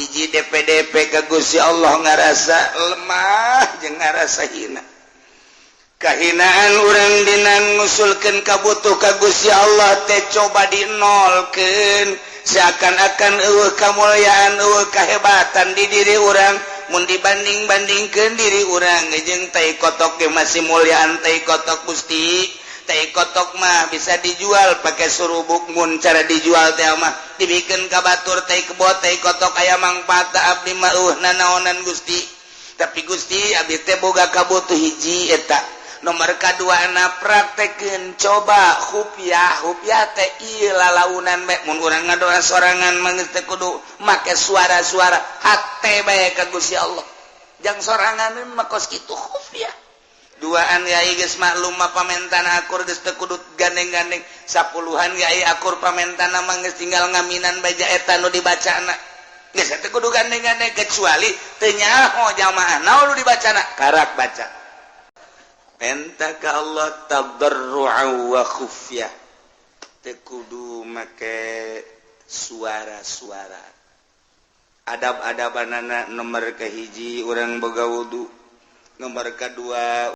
Hiji DPDP ka Gusti Allah, ngarasa lemah jeung ngarasa hina. Kahinaan urang dina ngusulkeun kabutuh ka Gusti Allah teh coba dinolkeun, seakan-akan euweuh kamulyaan, euweuh kahebatan di diri urang mun dibanding-bandingkeun diri urang jeung tai kotok ge masih mulyaan tai kotok. Gusti, tai kotok mah bisa dijual pakai surubuk. Mun cara dijual teh mah dibikeun ka batur tai kebo, tai kotok aya mangfaat. Abdi mah euweuh nanaonan, Gusti. Tapi Gusti, abdi teh boga kabutuh hiji eta. Nomor kadua na praktekeun, coba khufiah. Khufiah teh ieu lalaunan bae. Mun urang ngadoa sorangan mah geus teu kudu make suara-suara, hate bae ka Gusti Allah. Jang sorangan mah kos kitu khufiah. Duaan yai geus maklum mah pamentana akur, geus teu kudu gandeng-gandeng. Sapuluhan yai akur pamentana mah geus tinggal ngaminan baja eta nu dibacana, geus teu kudu gandeng-gandeng, kecuali teu nyaho jamaah naon nu dibacana, karak baca menta ka Allah tadarru'a wa khufyah, teu kudu make suara-suara. Adab-adabanana, nomor kahiji urang boga wudu, nomor kedua